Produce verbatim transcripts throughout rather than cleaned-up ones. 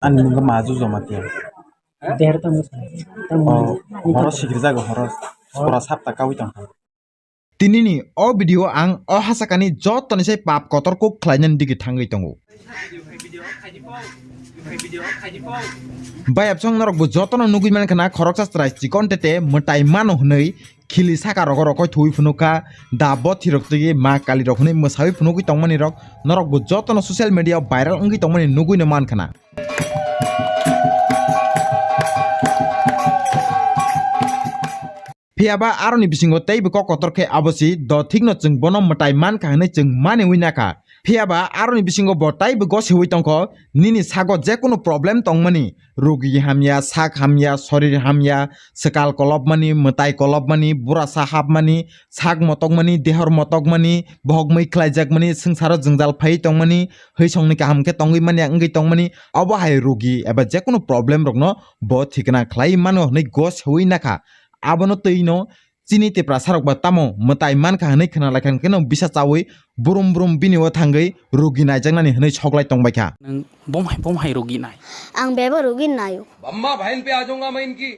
Ani mungkha Maju Jamatia. Deher tamo sa. Tamo. Oh, horo sikirjago horo. Pura sapta kawi tongkha. Tinini o video ang o hasakani jotoni sai pap kotor kuk khlainani digi thangwi tongo. Bayapsong norok bo jotono nugwi mankha na khoroksa chwrai chikon tete mwtai mano hwnwi khili saka rogo rokoi thuwi phunukha da bothirok twi ma kalirok hwnwi mwsawi phunugwi tongmani rok norok bo jotono social media o viral wngwi tongmani nugwino mankha na. Phiya ba aroni bisingo teibo kok kotor khe abo si do thikno chwng bono mwtai mankha hwnwi chwng maniwi nakha. Phiya ba aroni bisingo bo teibo gosiwi tongkho, nini sago jekunu problem tongmani, rugi hamya, sak hamya, sorir hamya, swkal kolopmani, mwtai kolopmani, burasa hapmani, sak motokmani, dehor motokmani, bohok mui khlaijakmani, swngcharo jwngjal phaiwi tongmani, hwisongni kaham khe tongwi manya wngwi tongmani, obo hai rugi eba jekunu problem rokno bo thikna khlaiwi mano hwnwi gosiwi nakha. Abono twino chini Tiprasa rok ba tamo mwtai mankha hwnwi khwnalaikha hwnkhe no bisa chawi brum brum bini o thangwi rugi naijaknani hwnwi soklai tongbaikha. Nwng bom hai, bom hai rugi nai. Ang bebo rugi naio. अम्मा बहन पे आ जाऊंगा मैं इनकी,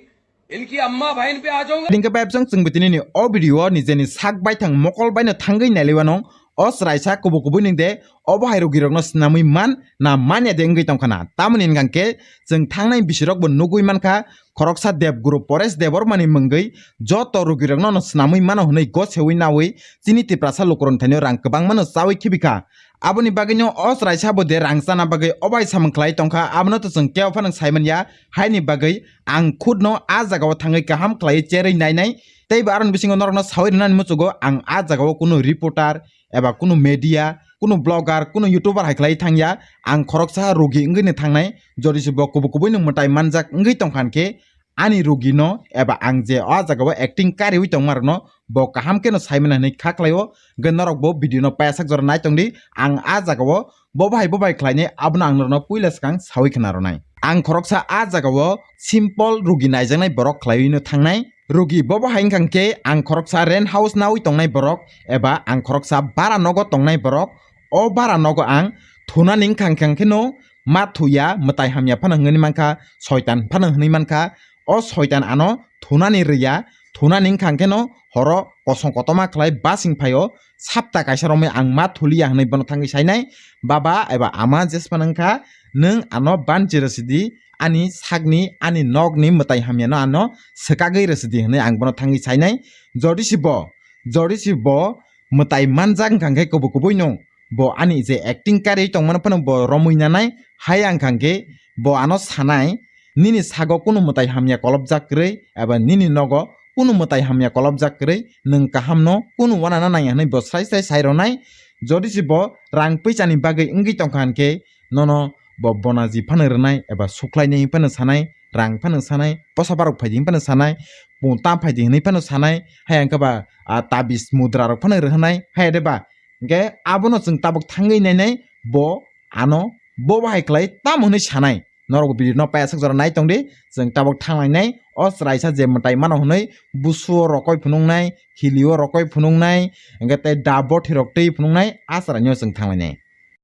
इनकी अम्मा बहन पे आ जाऊंगा. Hingke bayapsong chwng bo tinini o video o nijeni sak baithang mokol baino thangwi nailaiwano o chwraisa kubu kubui nwng de obo hai rugirokno swnamwi man na manya de wngwi tongkha na. Tamoni hwnkha khe chwng thangnai bisirokbo nugwi mankha khoroksa Debguru Paresh Debbarmani mwngwi joto rugirokno no swnamwi mano hwnwi gosewi nawi chini Tiprasa lukurokni thainio rang kwbangmano chawi khibikha. Aboni bagwino o chwraisa bo de rang chana bagwi obai samung khlai tongkha, abono to chwng kebo phano sai manya. Haini bagwi ang khudno a jagao thangwi kaham khlaiwi cherwi nainai. Teibo aroni bisingo norokno sawi rwnani muchugo ang a jagao kunu reporter eba kunu media, kunu blogger, kunu youtuber hai khlaiwi thangya. Ang khoroksa rugi wngwino thangnai. Jodi se bo kubui kubui nwng mwtai manjak wngwi tongkha hwnkhe ani rugino eba ang je o jagao acting kariwi tongmarokno bo kaham kheno saimano hinwi kha khlaio. Hwnkhe norokbo video no payasak jora naitongdi. Ang a jagao bo bahai bo bai khlainai abono ang norokno puila swkang sawi khna rwnai. Ang khoroksa a jagao simple rugi naijaknai borok khlaiwino thangnai. Rugi bo bahai wngkha khe ang khoroksa rent house nawi tongnai borok eba ang khoroksa bara nogo tongnai borok. O bara nogo ang thunani wngkha khe no ma thuya, mwtai hamya phano hwnwi mankha, soitan phano hwnwi mankha. O soitan ano thunani rwya, thunani wngkha khe no horo kosong kotoma khlai basing phaio, sapta kaisa romwi ang ma thuliya hwnwi bono thangwi sainai, "Baba eba ama jesphano wngkha, nwng ano banchi rwsidi, ani sakni, ani nokni mwtai hamyano ano swkagwi rwsidi," hwnwi ang bono thangwi sainai. Jodi si bo, jodi si bo mwtai manjak wngkha khe kubui kubui no bo ani je acting kariwi tongmano phano bo romwi nanai, hai wngkha khe bo ano sanai, "Nini sago kunu mwtai hamya kolopjak kwrwi eba nini nogo kunu mwtai hamya kolopjak kwrwi, nwng kahamno kunu uanana nangya," hwnwi bo srai srai sai rwnai. Jodi se bo rang puisani bagwi wngwi tongkha hwnkhe nono bo bonaji phano rwnai eba suklainai phano sanai, rang phano sanai, posa barok phaidi phano sanai, pung tam phaidi hwnwi phano sanai, hai wngkha ba, a, tabis mudra rok phano rwnai, hai de ba. Hwnkhe abono chwng tabuk thangwi nainai bo ano bo bahai khlai tamo hwnwi sanai. Norok video no payasak jora nai tongdi, chwng tabuk thanglainai. O chwraisa je mwtai mano hwnwi busuo rokoi phunuknai, hilio rokoi phunuknai, hwnkhe tei da bothirok twi phunuknai, a chwraino chwng thanglainai.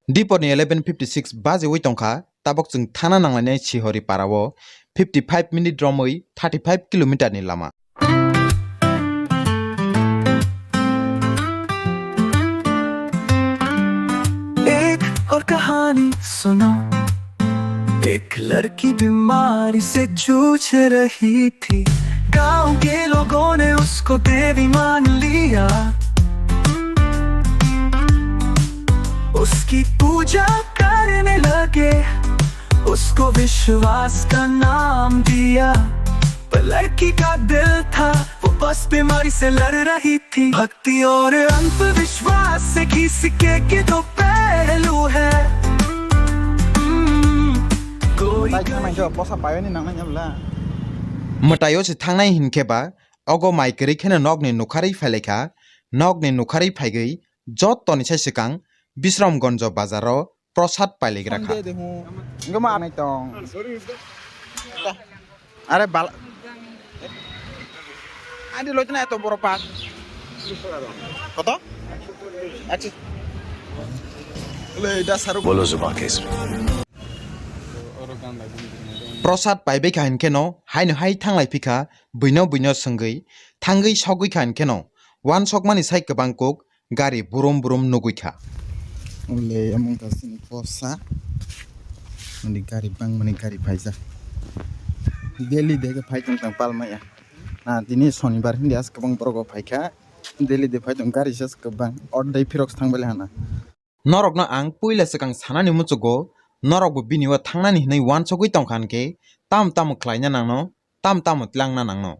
Diporni eleven fifty six bajewi tongkha, tabuk chwng thana nanglainai Sihori parao, fifty five minute romwi thirty five kilometer ni lama. एक और कहानी सुनो। एक लड़की बीमारी से जूझ रही थी। गांव के लोगों ने उसको देवी मान लिया। उसकी पूजा करने लगे, उसको विश्वास का नाम दिया। पर लड़की का दिल था, वो बस बीमारी से लड़ रही थी। भक्ति और अंधविश्वास एक ही सिक्के के दो पहलू है। हम्म, कोई Mwtai khe nangkhe ba posa paiwi ni nangnai bwla. Mwtaio se thangnai hinkhe ba, ogo mai kwrwi kheno nokni nukharwi phailaikha, nokni nukharwi phaigwi jotoni sai swkang Bisramganjo bazaro prosad pailik rakha. Hwnkhe ma anai tong. Are bal. Adi loitna eto boro pak. Koto? Achi. Le da saru. Bolo zuban kaise. Prosad paibai kha hinkhe no haino hai thanglai phikha, buino buino swngwi thangwi sogwi kha hinkhe no wansokmani sai kwbang kuk gari burum burum nugwi kha. Ule amung ta sini posa. Ani gari bangmani gari phaijak. Delhi dege phai tong tang palmaya. Na tini sonibar hindi as kwbang borok phaikha. Delhi de phai tong gari jas kwbang. Or dai phirok thang bele hana. Norokno ang puila swkang sanani muchugo, norokbo bini o thangnani hinwi wansogwi tongkha hinkhe, tamo tamo khlaina nangno, tamo tamo tlangna nangno.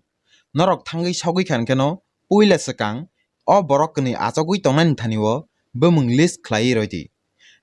Norok thangwi sogwi kha hinkhe no, puila swkang o borok kwnwi achogwi tongnani thani o bumung list khlaiwi rw di.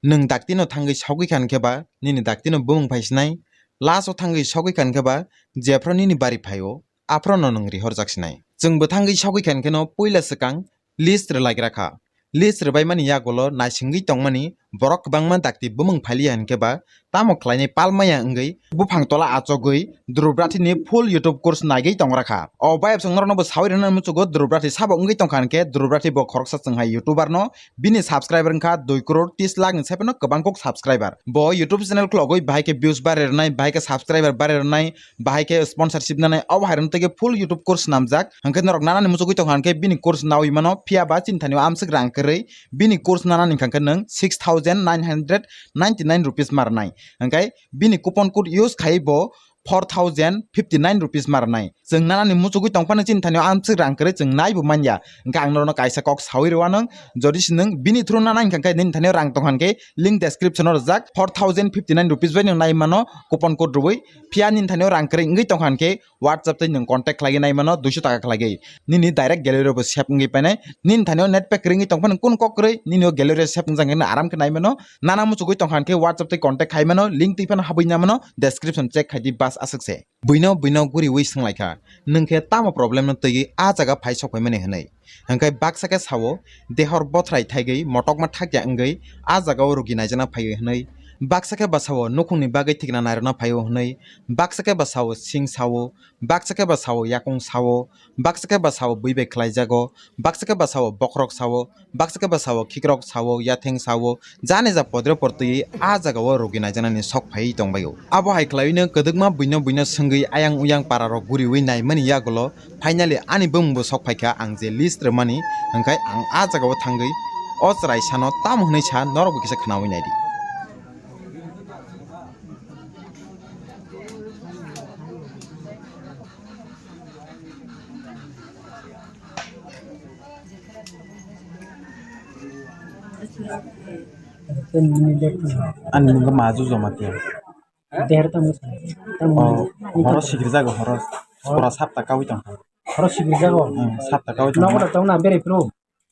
Nwng daktino thangwi sogwi kha hinkhe ba, nini daktino bumung phai sinai, last o thangwi sogwi kha hinkhe ba, jephru nini bari phai o, aphuru no nwng rihorjak sinai. Chwng bwthangwi sogwi kha hinkhe no puila swkang list rwlaigra kha. List rwbaimani yagulo naisingwi tongmani borok kwbangma dakti bumung phailiya hinkhe ba tamo khlainai palmaya wngwi buphang tola achogwi Dhruv Rathini full YouTube course naigwi tongra kha. O bayapsong norokno bo sawi rwna muchugo Dhruv Rathi sabo wngwi tongkha hinkhe Dhruv Rathi bo khoroksa chwng hai YouTuber no bini subscriber wngkha dui crore tris lakh ni sai phano kwbang kuk subscriber. Bo YouTube channel khulogwi bahai khe views bare rwnai, bahai khe subscriber bare rwnai, bahai khe sponsorship nanai, obo hai rwno tei khe full YouTube course swnamjak. Hinkhe norok nanani muchugwi tongkha hinkhe bini course nawi mano, phiya ba chini thani o amswk rang kwrwi bini course nanani hinkha hinkhe nwng six thousand nine hundred ninety nine rupees ma rwnai. Hinkhe bini coupon code use khai bo four thousand fifty nine rupees ma rwnai. Chwng nanani muchugwi tongphano chini thani o amswk rang kwrwi chwng naibo manya. Hinkhe ang norokno kaisa kok sawi rw anw, jodi se nwng bini through nana hinkha hinkhe nini thani o rang tongkha hinkhe link description o rwjak, four thousand fifty nine rupees bai nwng nai mano coupon code rwui. Phiya nini thani o rang kwrwi wngwi tongkha hinkhe WhatsApp tei nwng contact khlaiwi nai mano duiso taka khlaiwi. Nini direct gallery o bo save wngwi painai. Nini thani o net pack kwrwi wngwi tongphano kunu kok kwrwi nini o gallery o save wngjak hinkhe aram khe nai mano. Nana muchugwi tongkha hinkhe WhatsApp tei contact khai mano, link twi phano habwi na mano, description check khai di bas aswk se. Buino buino guriwi swnglaikha, "Nwng khe tamo problem no twiwi a jaga phai sok phaimani?" hwnwi. Hwnkhe baksa khe sao, "Dehor bothrai thaigwi motokma thakya wngwi a jagao rugi naijakna phaio," hwnwi. Baksa khe ba sao, "Nukhungni bagwi thikna nairokna phaio," hwnwi. Baksa khe ba sao, sing sao, baksa khe ba sao, yakung sao, baksa khe ba sao, bui bai khlaijago, baksa khe ba sao, bokhorok sao, baksa khe ba sao, khikrok sao, yatheng sao, jani ja podre por twi a jagao rugi naijaknani sok phaiwi tongbaio. Abo hai khlaiwino kwdwkma buino buino swngwi ayang uyang pararok guriwi naimani yagulo finally ani bumungbo sok phaikha, ang je list rwmani, hwnkhe ang a jagao thangwi o chwraisano tamo hwnwi sa norokbo kisa khnawi naidi. Ani mungkha Maju Jamatia. Deher tamo sa. Tamo. Oh, horo sikirjago, horo. Horo. Pura sapta kawi tongkha. Horo sikirjago. Hmm, sapta kawi tongkha. Nogo tongna bere pro.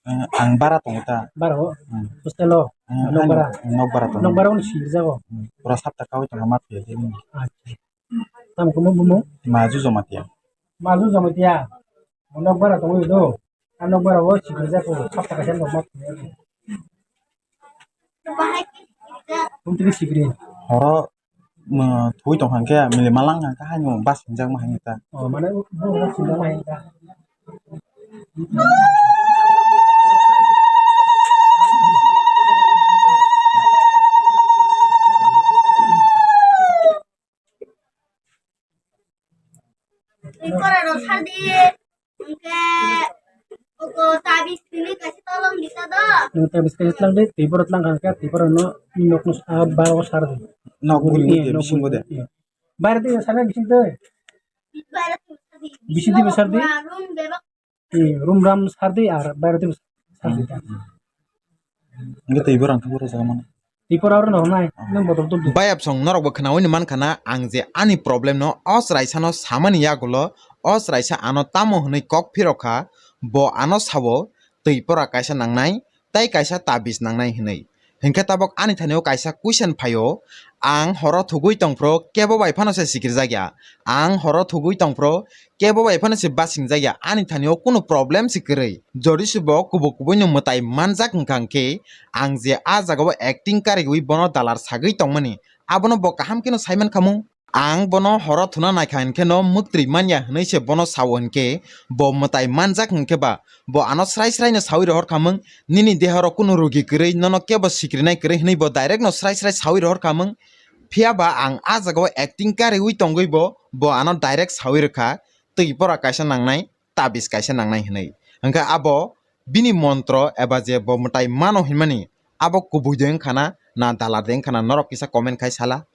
Eh, ang bara tongo ta. Bara ho? Hmm. Hostel o? Hmm, nok bara? Nok bara tongo. Nok bara hwn sikirjago. Hmm, pura sapta kawi tongkha, ma phiya khe. Acha. Tamo khe mo bumo? Maju Jamatia. Maju Jamatia. Nok bara tongo do. A nok bara o sikirjago. Sapta kaisa nok ma phiya. Horo, mm, thwi tong hang khe, mili malang hang khe, haino bus hinjak ma hang ta. Oh, mane, bo bus hinjak ma hang ta. Twi kora rw sar di. Hwnkhe oko tabis tini kaisa tolong di ta do. Nwng tabis kaisa tlang di, twi borok tlang kha khe, twi borok no nokno sa, ba o sar di. Nok guri, guri, eh, nok guri, eh. Baire twi sar di bising twi. Baire twi sar di. Bising twi sar di. Room bebak. Eh, room ram sar di ar baire twi sar di ta. Hwnkhe twi borok ang thangwi rwjak mano. Twi borok aro no nai, nwng bodol tong di. Bayapsong norokbo khnaui ni mankha na, ang je ani problem no o chwraisa no samani yagulo, o chwraisa ano tamo hwnwi kok phirok kha, bo ano sao twi pora kaisa nangnai, tei kaisa tabis nangnai hwnwi. Hinkhe tabok ani thani o kaisa question phaio, ang horo thugui tongphro kebo bai phano se sikirjak ya, ang horo thugui tongphro kebo bai phano se basing jak ya, ani thani o kunu problem se kwrwi. Jodi se bo kubuk kubui no mwtai manjak wngkha hwnkhe, ang je a jaga o acting karigwi bono dalar sagwi tongmani, abono bo kaham kheno sai mankha mung. Ang bono horo thuna naikha hinkhe no mwktwi manya hwnwi se bono sao hinkhe, bo mwtai manjak hinkhe ba bo ano srai srai no saui rohor kha mung, "Nini deha ro kunu rugi kwrwi, nono kebo sikrinai kwrwi," hwnwi bo direct no srai srai saui rohor kha mung. Phiya ba ang a jagao acting kariui tongwi bo, bo ano direct saui rwkha, twi pora kaisa nangnai, tabis kaisa nangnai hwnwi. Hwnkhe abo bini montro eba je bo mwtai mano hinmani, abo kubui de wngkha na, na dalar de wngkha na, norok kisa comment khai sala.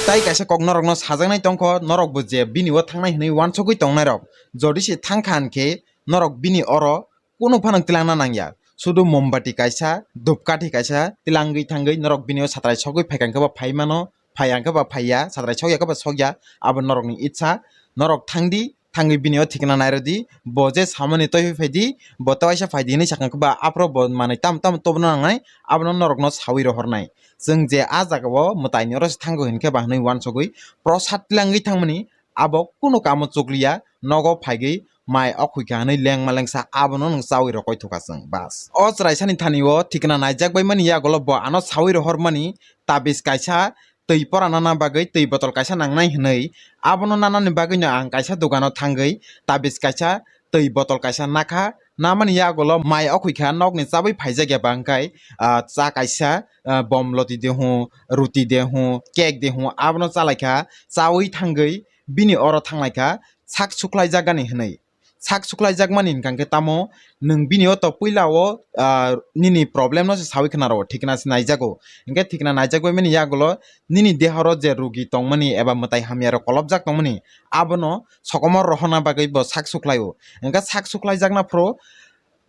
Tai kaisa kok norokno sajaknai tongkho, norokbo je bini o thangnai hwnwi uansugwi tongnairok, jodi se thangkha hinkhe norok bini oro kunu phano tilangna nangya. Sudu mombati kaisa, dhupkathi kaisa tilangwi thangwi norok bini o satrai sogwi phaikha hinkhe bo phai mano, phaiya hinkhe bo phaiya, satrai sokya hinkhe bo sokya, abo norokni itsa. Norok thangdi, thangwi bini o thikna nairwdi, bo je samani twiwi phaidi, bo tei waisa phaidi hinwi sakha hinkhe ba aphuru bo manwi tamo tamo tubuna nangnai, abono norokno saui rohornai. Chwng je a jagao mwtaini oro se thango hinkhe ba hwnwi uansugwi prosad tilangwi thangmani, abo kunu kamo chukliya, nogo phaigwi mai okhuikha hwnwi lengma lengsa abono nwng chaui rokoi thukha chwng, bas. O chwraisani thani o thikna naijak bai mani yagulo bo ano saui rohormani tabis kaisa twi pora nana bagwi twi botol kaisa nangnai hwnwi, abono nanani bagwino ang kaisa dogano thangwi tabis kaisa twi botol kaisa nakha, namani yagulo mai okhuikha nokni chabwi phaijakya ba hwnkhe, ah, cha kaisa, ah, bom loti de hwn, ruti de hwn, cake de hwn, abono chalaikha, chaui thangwi bini oro thanglaikha, sak suklaijak gani hwnwi. Sak suklaijak mani hwnkha khe tamo, nwng bini o to puila o, ah, nini problem no se saui khna rwo, thikna se naijago. Hinkhe thikna naijak bai mani yagulo nini deha ro je rugi tongmani eba mwtai hamya rok kolopjak tongmani, abono sokomor rohorna bagwi bo sak suklaio. Hinkhe sak suklaijakna phuru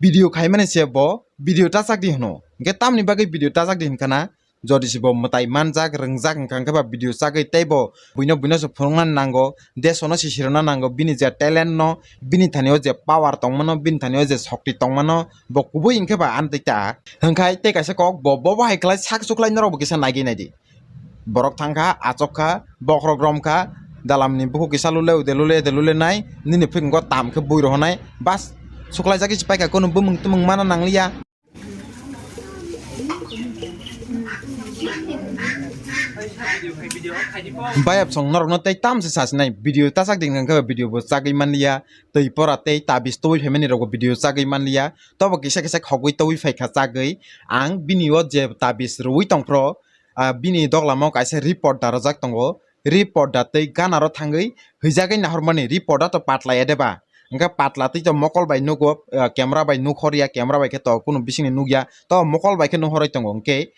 video khaimani se bo video tachak di hwno. Hinkhe tamni bagwi video tachak di hwnkha na, jodi se bo mwtai manjak, rwngjak, hwnkha khe ba video chagwi tei bo buino, buino se phunukna nango, desono se sirona nango, bini je talent no, bini thani o je power tongmano, bini thani o je shokti tongmano, bo kubui hinkhe ba ani tei ta. Hwnkhe tei kaisa kok bo, bo bo hai khlai sak suklai norok bo kisa naigwi naidi. Borok thangkha, achokha, bokhorok romkha, dalamni bukhuk kisa lule, ude lule, ede lule nai, nini phikngo tam khe bui rohonai, bas, suklaijak khe se paikha, kunu bumung tumung mana nangliya. Bayap song norokno tei tam se sasinai, video tachak di hwnkha khe video bo chagwi manliya, twi pora tei tabis tubui phaimani rokbo video chagwi manliya, tobo kisa kisa khogwi tubui phaikha chagwi, ang bini o je tabis rwui tongphro, ah, bini doglamo kaisa report darajak tongo. Report da tei gana ro thangwi hwijagwi nahormani, report da to patla ya de ba? Hwnkhe patla tei to mokol bai nugo, ah, camera bai nukhor ya, camera bai khe to kunu bisingni nukya, to mokol bai khe nuhorwi tongo. Hwnkhe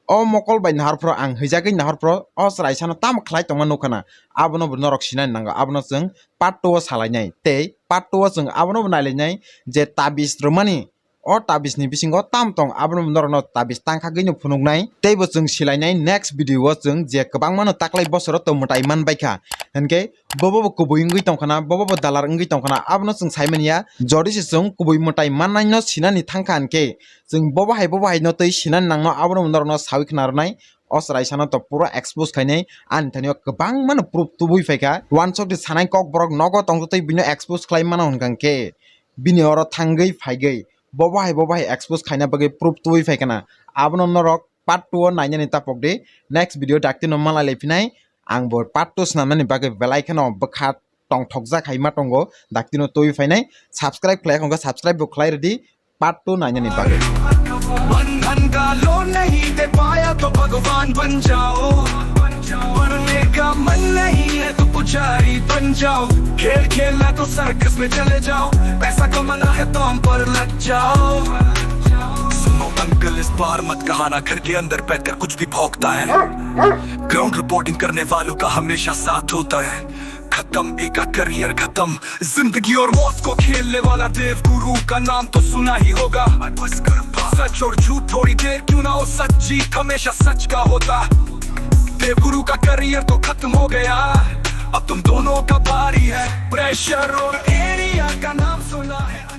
o mokol bai nahorphro ang hwijagwi nahorphro o chwraisano tamo khlai tongma nukha na, abono bo norok sinani nango, abono chwng part two o salainai tei part two o chwng abono bo nailainai je tabis rwmani. O tabis ni bisingo tam tong, abono norokno tabis tangkhagwi no phunuknai, tei bo chwng silainai next video o chwng je kwbangma no taklai bosoro to mwtai manbaikha, hinkhe bobo bo kubui wngwi tongkhana, bobo bo dalar wngwi tongkhana, abono chwng saimanya. Jodi se chwng kubui mwtai mannai no sinani thangkha hinkhe, chwng bobo hai bobo hai no tei sinani nangno, abono norokno sawi khna rwnai. O chwraisano to pura expose khainai, ani thani o kwbangma no proof tubui phaikha. Wansok di sanai kok borok nogo tongtwi tei bino expose khlai mano hwnkha hinkhe, bini oro thangwi phaigwi bobo hai bobo hai expose khaina bagwi proof tubui phaikha na. Abono norok part two o nainani tapok di. Next video dakti no malai lai phinai. Ang bo part two snamnani bagwi belai kheno bwkha tongthokjak hai ma tongo. Dakti no tubui phainai. Subscribe khlai khongo, subscribe bo khlai rwdi. Part two nainani bagwi. बंधन का लो नहीं दे पाया तो भगवान बन जाओ, बनने का मन नहीं है तो पुजारी बन जाओ, खेल खेलना तो सर्कस में चले जाओ, पैसा कमाना है तो हम पर लग जाओ। सुनो अंकल, इस बार मत कहना घर के अंदर बैठकर कुछ भी भौंकता है। ग्राउंड रिपोर्टिंग करने वालों का हमेशा साथ होता है। खत्म एक का करियर खत्म, जिंदगी और मौत को खेलने वाला देव गुरु का नाम तो सुना ही होगा। सच और झूठ थोड़ी देर क्यों ना हो, सच जीत हमेशा सच का होता। देव गुरु का करियर तो खत्म हो गया, अब तुम दोनों का बारी है। प्रेशर और एरिया का नाम सुना है।